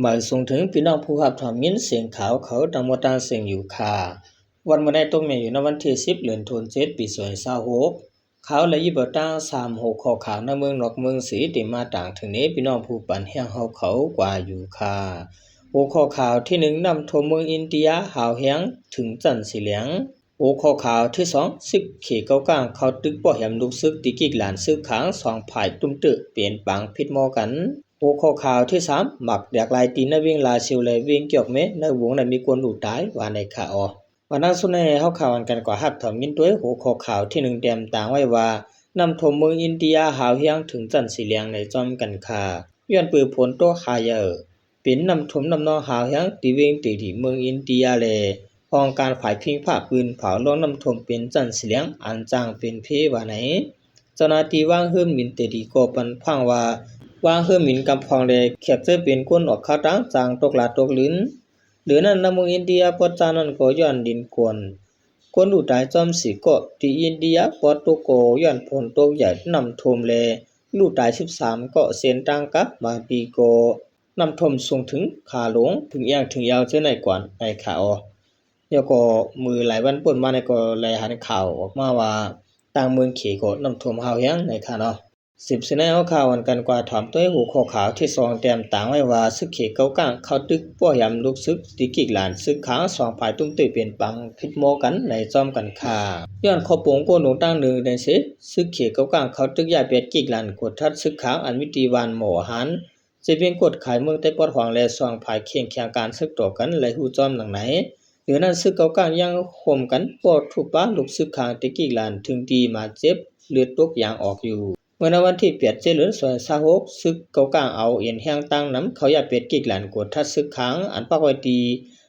ມາສົ່ງເຖິງພີ່ນ້ອງຜູ້ຮັບຖອມຍິນສຽງຂ່າວເຂົາທັງໝົດທັງເຊິ່ງຢູ່ຄ່າ. ວັນມື້ໃນຕົກແມ່ນຢູ່ໃນວັນທີສິບ ເດືອນໂທນເຈັດ ປີສອງພັນຊາວຫົກ. ຂ່າວລະຫຍິບເອົາຕັ້ງສາມຫົວຂໍ້ຂ່າວໃນເມືອງນອກເມືອງສີ ທີ່ມາຕາງເຖິງນີ້ ພີ່ນ້ອງຜູ້ປັນແຮງເຮົາເຂົາກວ່າຢູ່ຄ່າ. ຫົວຂໍ້ຂ່າວທີໜຶ່ງ ນ້ຳຖ້ວມເມືອງອິນເດຍຫາວແຮງເຖິງຊັ້ນສີແດງ. ຫົວຂໍ້ຂ່າວທີສອງ ຊຶກເຂເກົາກ້າງເຂົ້າຕຶກປ້ອມຢາມລູກຊຶກ ຕີກິກຫຼານຊຶກຂ້າງ ສອງຝ່າຍຕຸ້ມຕື້ເປັນປາງຜິດມໍກັນ. ຫົວຂໍ້ຂ່າວທີສາມ ໝາກແຕກລາຍຕີນໃນວຽງລາຊຽວ ແລະ ວຽງກຽວແມ ໃນວົງນັ້ນມີຄົນລູກຕາຍ ວ່າໃນຂ່າວ. ມານຳສູ່ໃຫ້ເຮົາເຂົ້າກັນກວ່າຮັບຖອມຍິນດ້ວຍຫົວຂໍ້ຂ່າວທີໜຶ່ງ ແຕ້ມຕາງໄວ້ວ່າ ນ້ຳຖ້ວມເມືອງອິນເດຍຫາວແຮງເຖິງຊັ້ນສີແດງໃນຈ້ອມກັນຄ່າ ຍ້ອນເປີຝົນຕົກຫາເຢີ ເປັນນ້ຳຖ້ວມນ້ຳນອງຫາວແຮງທີ່ວຽງເຕດີເມືອງອິນເດຍ ແລະ ຫ້ອງການຝ່າຍພິງພາກພື້ນເຜົ່າລອງນ້ຳຖ້ວມເປັນຊັ້ນສີແດງອັນຈາງເປັນເພວ່າໃນ. ເຈົ້າໜ້າທີ່ວາງເຮືອໝິນເຕດີກໍປັນຟັງວ່າ ວາງເຮືອໝິນກຳພອງ ແລະ ແຂກເຊີນເປັນຄົນອອກຂ່າວຕ່າງຈາງຕົກຫຼາຕົກລື່ນ. ຫຼືນັ້ນ ໃນເມືອງອິນເດຍປອດຈ້ານນັ້ນກໍຍ້ອນດິນກວນ ຄົນລູກຕາຍຈອມສີ່ເກາະ ທີ່ອິນເດຍປອດຕົກກໍຍ້ອນຝົນຕົກໃຫຍ່ນ້ຳຖ້ວມ ແລະ ລູກຕາຍສິບສາມເກາະ ເຊັ່ນຕ່າງກັບບາງປີກໍ ນ້ຳຖ້ວມສູງເຖິງຂາຫຼົງ ເຖິງແອງເຖິງແອວເຊັ່ນໃນກວນໃນຂາອອກ. ແລ້ວກໍມື້ຫຼາຍວັນປົນມານີ້ກໍໄດ້ຫັນຂ່າວອອກມາວ່າ ຕ່າງເມືອງເຂກໍນ້ຳຖ້ວມຫາວແຮງໃນຂາເນາະ. ສືບເສຍໃນຫົວຂ່າວອັນກັນກວ່າຖອມໂຕຍຫົວຂໍ້ຂ່າວທີສອງ ແຕ້ມຕາງໄວ້ວ່າ ຊຶກເຂເກົາກ້າງເຂົ້າຕຶກປ້ອມຢາມລູກຊຶກ ຕີກິກຫຼານຊຶກຂ້າງ ສອງຝ່າຍຕຸ້ມຕື້ເປັນປາງຜິດມໍກັນໃນຈອມກັນຄ່າ ຍ້ອນຂໍ້ປົງກົນລົງຕັ້ງໜຶ່ງໃນເສ ຊຶກເຂເກົາກ້າງເຂົ້າຕຶກຍ້າຍແປດກິກຫຼານກວດທັດຊຶກຂ້າງ ອັນມີທີ່ບ້ານໝໍຫານ ເຊວຽງກົດຂາຍເມືອງໃຕ້ປອດຫວັງ ແລະ ສອງຝ່າຍເຄັ່ງແຂ່ງການຊຶກຕໍ່ກັນ ແລະ ຮູ້ຈອມດັ່ງໃນ. ເຫຼືອນັ້ນ ຊຶກເກົາກ້າງຍັງໂຮມກັນປ້ອມທຸບປະລູກຊຶກຂ້າງ ແຕ່ກິກຫຼານເຖິງທີ່ບາດເຈັບເລືອດຕົກຢາງອອກຢູ່. ເມື່ອໃນວັນທີແປດ ເດືອນເຈັດ ສອງພັນຊາວຫົກ ຊຶກເກົາກ້າງເອົາເອັນແຮງຕັ້ງນຳເຂົ້າຢາແປດກິກຫຼານກວດທັດຊຶກຂ້າງ ອັນປັກໄວ້ທີ່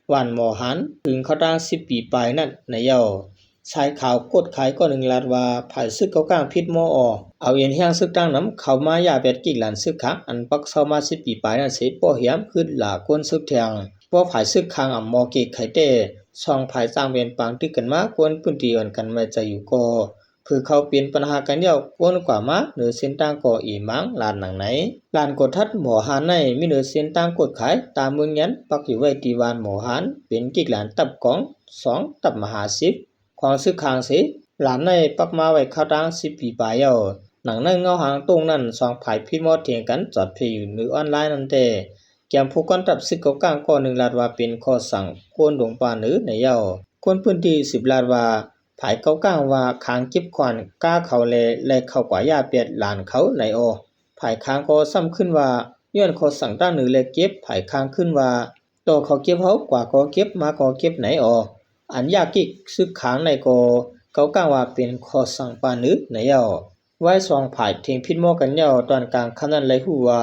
ບ້ານໝໍຫານ ເຖິງເຂົ້າຕັ້ງສິບປີປາຍນັ້ນໃນເຍົາ. ຊາຍຂາວກົດຂາຍກ້ອນໜຶ່ງລາດວ່າ ຝ່າຍຊຶກເກົາກ້າງຜິດມໍອອກ ເອົາເອັນແຮງຊຶກຕັ້ງນຳເຂົ້າມາຢາແປດກິກຫຼານຊຶກຂ້າງ ອັນປັກເຊົາມາສິບປີປາຍນັ້ນເສ ບໍ່ແຮມຮຶດຫຼາກົນຊຶກແທງ. ພໍຝ່າຍຊຶກຂ້າງອຳມໍເກດໄຂແຕ່ ສອງຝ່າຍສ້າງເປັນປາງຕຶກກັນມາ ຄົນພື້ນທີ່ອ່ອນກັນໄວ້ໃຈຢູ່ກໍ ເພື່ອເຂົາເປັນບັນຫາກັນແລ້ວ ຄົນກວ່າມາເໜືອເສັ້ນທາງກໍອີໝາງ ລາດໜັງໃນ. ລານກວດທັດໝໍຫານໃນມີເໜືອເສັ້ນທາງກົດຂາຍ ຕາເມືອງຍັນ ປັກຢູ່ໄວ້ທີ່ບ້ານໝໍຫານ ເປັນກິກຫຼານຕັບກອງ ສອງ ຕັບມະຫາສິບ ຂອງຊຶກຂ້າງເສ ລານໃນປັກມາໄວ້ເຂົ້າຕັ້ງສິບປີປາຍແລ້ວ. ໜັງໃນເງົາຫາງຕົງນັ້ນ ສອງຝ່າຍພິມເມາະຖຽງກັນຈອດເພຢູ່ເໜືອອອນລາຍນັ້ນແຕ່ ແກ້ມຜູ້ກອນທັບຊຶກເກົາກ້າງກ້ອນໜຶ່ງລາດວ່າເປັນຂໍ້ສັ່ງໂກນດົງປ່າເໜືອໃນເຍົາ. ຄົນພື້ນທີ່ສືບລາດວ່າ ຝ່າຍເກົາກ້າງວ່າຂາງເກັບຂອນກ້າເຂົາແລ ແລກເຂົ້າກວ່າຢາແປດຫຼານເຂົາໃນອອກ. ຝ່າຍຂາງກໍຊ້ຳຂຶ້ນວ່າ ຍ້ອນຂໍ້ສັ່ງຕັ້ງເໜີແລກເກັບ ຝ່າຍຂາງຂຶ້ນວ່າ ຕໍ່ເຂົາເກັບເຮົາ ກວ່າກໍເກັບ ມາກໍເກັບໃນອອກ. ອັນຢາກິກຊຶກຂ້າງໃນກໍເກົາກ້າງວ່າເປັນຂໍ້ສັ່ງປ່າເໜືອໃນເຍົາ. ໄວ້ສອງຝ່າຍຖຽງຜິດເໝາະກັນແລ້ວ ຕອນກາງຄ່ຳນັ້ນໄດ້ຮູ້ວ່າ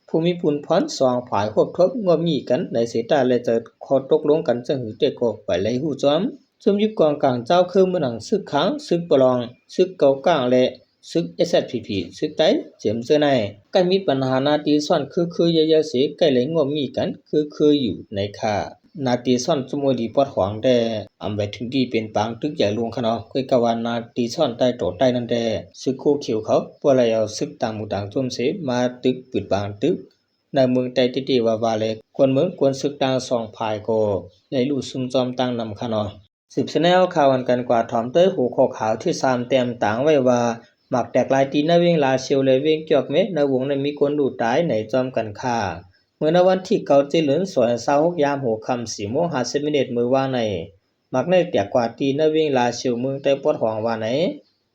ຜູ້ມີບຸນພອນສອງຝ່າຍຮົບທົບງົບງິ້ງກັນໃນເສຍຕາ ແລະ ຈະຂໍຕົກລົງກັນຈັ່ງຫື ແຕ່ກໍບໍ່ໄດ້ຮູ້ຈອມ. ຊຸມຢຸດກອງກາງເຈົ້າຄືເມືອງໜັງຊຶກຂ້າງ ຊຶກປະລອງ ຊຶກເກົາກ້າງ ແລະ ຊຶກ ເອສແອສພີພີ ຊຶກໃຕ້ ເຈີມເຈີໃນ ໃກ້ມີບັນຫາໜ້າຕີຊ້ອນຄືໆເຢີໆເສ ໃກ້ໄດ້ງົບງິ້ງກັນຄືໆຢູ່ໃນຂະ ໜ້າຕີຊ້ອນຊຸມໂອດີປອດຫວັງແຕ່ ອຳໄປເຖິງທີ່ເປັນປາງຕຶກໃຫຍ່ຫຼວງຂະເນາະ ຄືກັບວ່າໜ້າຕີຊ້ອນໃຕ້ຕໍ່ໃຕ້ນັ້ນແຕ່ ຊຶກໂຄຂຽວເຂົາບໍ່ໄດ້ເອົາຊຶກຕ່າງໝູ່ຕ່າງຊົນເສ ມາຕຶກປືດປາງຕຶກໃນເມືອງໃຕ້ຕິຕິວ່າໆ ແລະ ຄົນເມືອງຄົນຊຶກຕ່າງສອງຝ່າຍກໍໄດ້ຮູ້ຊຸມຈອມຕ່າງນຳຂະເນາະ. ສືບເສຍໃນເອົາຂ່າວອັນກັນກວ່າຖອມໂຕຍຫົວຂໍ້ຂ່າວທີສາມ ແຕ້ມຕາງໄວ້ວ່າ ໝາກແຕກຫຼາຍຕີນໃນວຽງລາຊຽວ ແລະ ວຽງກຽວແມ ໃນວົງນັ້ນມີຄົນລູກຕາຍໃນຈອມກັນຄ່າ. ເມື່ອໃນວັນທີເກົ້າ ເດືອນສອງ ສອງພັນຊາວຫົກ ຍາມຫົວຄ່ຳສີ່ໂມງຫ້າສິບມິນິດມື້ວານໃນ ໝາກໃນແຕກກວ່າຕີນໃນວຽງລາຊຽວ ເມືອງໃຕ້ປອດຫວັງວ່າໃນ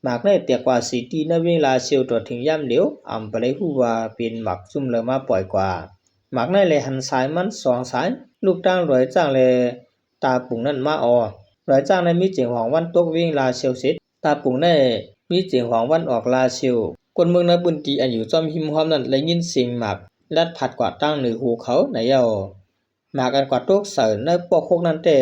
ໝາກໃນແຕກກວ່າສີ່ຕີນໃນວຽງລາຊຽວ ຕໍ່ເຖິງຍາມດຽວ ອຳບໍ່ໄດ້ຮູ້ວ່າເປັນໝາກຊຸມໃດມາປ່ອຍກວ່າ. ໝາກໃນແລະຫັນສາຍມັນສອງສາຍ ລູກທາງດອຍຈາງ ແລະ ຕາປຸງນັ້ນມາອອກ. ດອຍຈາງໃນມີເຈີຫວັງວັນຕົກວຽງລາຊຽວເສັດ ຕາປຸງໃນມີເຈີຫວັງວັນອອກລາຊຽວ. ຄົນເມືອງໃນພື້ນທີ່ອັນຢູ່ຈອມຮິມຮ່ອມນັ້ນໄດ້ຍິນສຽງໝາກລັດພັດກວ່າທາງເໜືອຫູເຂົາໃນເຍົາ. ໝາກອັນກວ່າຕົກໃສ່ໃນປອກຫົກນັ້ນແຕ່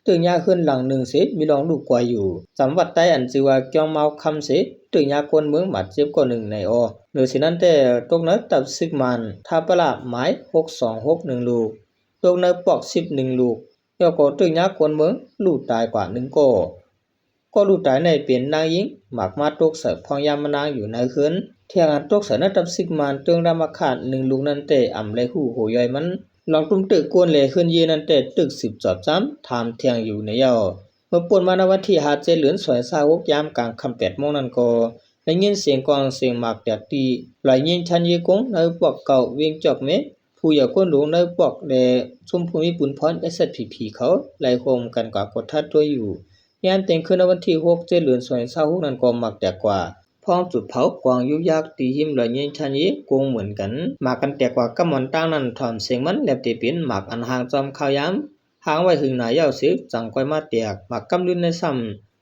ຕຶກຍາເຮືອນຫຼັງໜຶ່ງເສ ມີລອງລູກກວ່າຢູ່. ຈຳວັດໃຕ້ອັນຊື່ວ່າກຽງມາວຄຳເສ ຕຶກຍາຄົນເມືອງບາດເຈັບກໍໜຶ່ງໃນອອກ. ເໜືອເສນັ້ນແຕ່ ຕົກໃນຕັບຊຶກມານ ທາປະລະໝາຍຫົກສອງຫົກໜຶ່ງລູກ, ຕົກໃນປອກສິບໜຶ່ງລູກ ແລ້ວກໍຕຶກຍາຄົນເມືອງລູກຕາຍກວ່າໜຶ່ງກໍ. ກໍລູກຕາຍໃນເປັນນາງຍິງ ໝາກມາຕົກໃສ່ພ້ອມຍາມມານາງຢູ່ໃນເຮືອນ. ແທງອັນຕົກໃສ່ໃນຕັບຊຶກມານເຕີງດາມາຄາດໜຶ່ງລູກນັ້ນແຕ່ ອຳໄດ້ຮູ້ຫົວຍ່ອຍມັນ ລອງຕຸ້ມຕຶກກວນ ແລະ ເຮືອນເຢຍນັ້ນແຕ່ ຕຶກສືບສອບຊ້ຳ ຖາມແທ່ງຢູ່ໃນເຍົາ. ເມື່ອປົນມາໃນວັນທີຫ້າ ເຈັດ ເດືອນ ສອງພັນຊາວຫົກ ຍາມກາງຄ່ຳ ແປດໂມງນັ້ນກໍ ໄດ້ຍິນສຽງກອງສຽງໝາກແຕກ ທີ່ລອຍເຍງຊານເຢກົງ ໃນປອກເກົ່າ ວຽງຈອກເມ ຜູ້ຢາກຄົນຫຼວງໃນປອກ ແລະ ຊຸມຜູ້ມີບຸນພອນ ເອສເອສພີພີ ເຂົາໄລ່ໂຮມກັນກວ່າກົດທັດຕົວຢູ່. ຍາມຕຽງຄືນໃນວັນທີຫົກ ເຈັດ ເດືອນ ສອງພັນຊາວຫົກນັ້ນກໍໝາກແຕກກວ່າ ພ້ອມຈຸດເຜົາກອງຍຸກຍັກ ທີ່ຮິມລອຍເຍງຊານເຢກົງເໝືອນກັນ. ໝາກອັນແຕກກວ່າກັບໝອນຕ່າງນັ້ນ ຖອມສຽງມັນແລບແຕ່ເປັນໝາກອັນຮ່າງຈອມຄາວຍາມ ຮ່າງໄວ້ຫຶງໜ້າເຍົາເສ ຈັ່ງຄ່ອຍມາແຕກ. ໝາກກຳລຶນໃນຊ້ຳ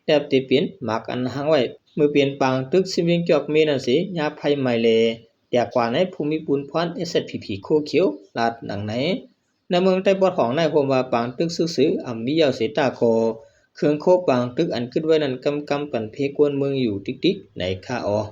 ແລບແຕ່ເປັນໝາກອັນຮ່າງໄວ້ ເມື່ອເປັນປາງຕຶກຊິມວຽງຈອກເມນັ້ນເສ ຍາມໄຟໄໝ້ແລ ແຕກກວ່າໃນພູມີບຸນພອນ ເອສເອສພີພີ ໂຄຂຽວ ລາດດັ່ງໃນ. ໃນເມືອງໃຕ້ປອດຫ້ອງໃນ ໂຮມວ່າປາງຕຶກຊຶກເສີ ອຳມີເຍົາເສຕາກໍ ເຄື່ອງໂຄປາງຕຶກອັນກຶດໄວ້ນັ້ນ ກຳກຳປັ່ນເພກວນເມືອງຢູ່ຕິກໆ ໃນຄາອໍ.